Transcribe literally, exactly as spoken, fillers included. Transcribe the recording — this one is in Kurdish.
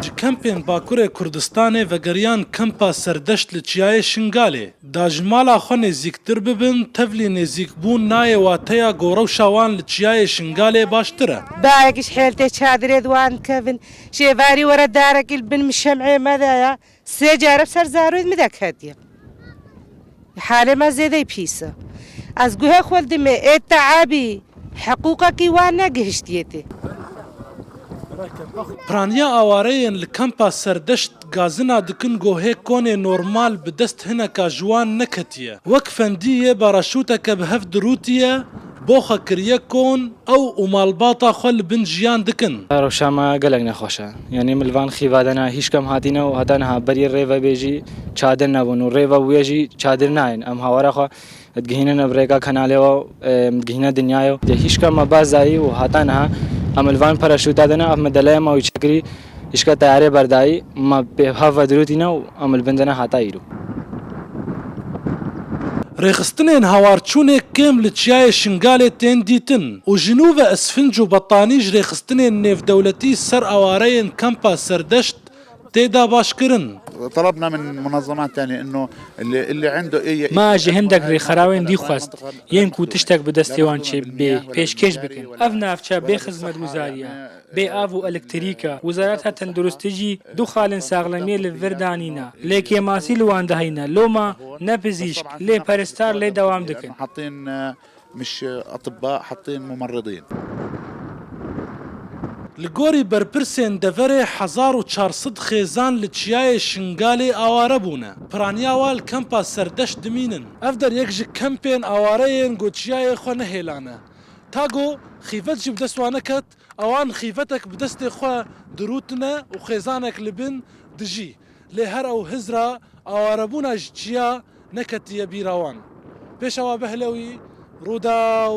Ji kempên Bakurê Kurdistanê vegeriyan kempa Serdeşt li Çiyayê Şingalê. Da ji mala xwe nêzîktir bibin, tevlî nêzîkbûn nayê wateya ku rewşa wan li Çiyayê Şingalê baştir e. Bayekî ji hêl tê çadirê di wan dikevin. Şêvarî were darekî li bin min şem'ê me de ya. Sê care bi ser zarûyê min de ketiye. Halê me zêdey pîs e. Ez guhê xwe dimê ê te'abî, heqûqekî wan negihiştiye tê. Piraniya awareyên li kempa Serdeşt gazina dikin ku hê konê normal bi dest hineka ji wan neketiye. Wek fendî yê baraşûteke bi hev dirûtiye, bo xwe kiriye kon, ew û malbata xwe li bin jiyan dikin. Rewşa me gelek nexweş e. Yanî min li van xîva de ne hîç kem hatîne û heta niha berî rê ve bê jî çadir nebûn û rê ve bûye jî çadir nayên. Em hawara xwe digihînin bi rêka kanalê we, em digihîne dinyayê. Dê hîç kem me baz dayî û heta niha em li van paraşûta de ne, ev me delaya me wî çekirî, hîşka teyarê berdayî, me pê hev ve dirûtîne û em li bin de ne heta îro. Rêxistinên hawarçûnê kêm li Çiyayê Şingalê tên dîtin û ji nû ve isfinc û betanî ji rêxistinên nêvdewletî ser awareyên kempa Serdeşt tê dabaşkirin. طلبنا من منظمات تانية إنه اللي، اللي عنده أي Ma ji hindek rêxerawên dî xwest, yên ku tiştek bi destê wan çê bê, pêşkêş bikin. Ev navçe bê xizmetguzarî ye, bê av û elektrîk e. Wizareta Tenduristî jî du xalên saxlemiyê li vir danîne. Lê kêmasî li wan de heyne. Loma ne pizîşk, lê peristar lê dewam dikin. حاطين، آه، مش أطباء، حاطين ممرضين. Li gorî berpirsên deverê hezar û çar sed xêzan li Çiyayê Şingalê aware bûne. Piraniya wan li kempa Serdeşt dimînin. Ev der yek ji kempên awareyên ku çiyayê xwe nehêlane. Ta ku xîvet jî bi dest wan neket, ewan xîvetek bi destê xwe dirûtine û xêzanek li bin dijî. Lê her ew hizra awarebûna ji çiya neketiye bîra wan. Pêşewa Behlewî, Rûdaw,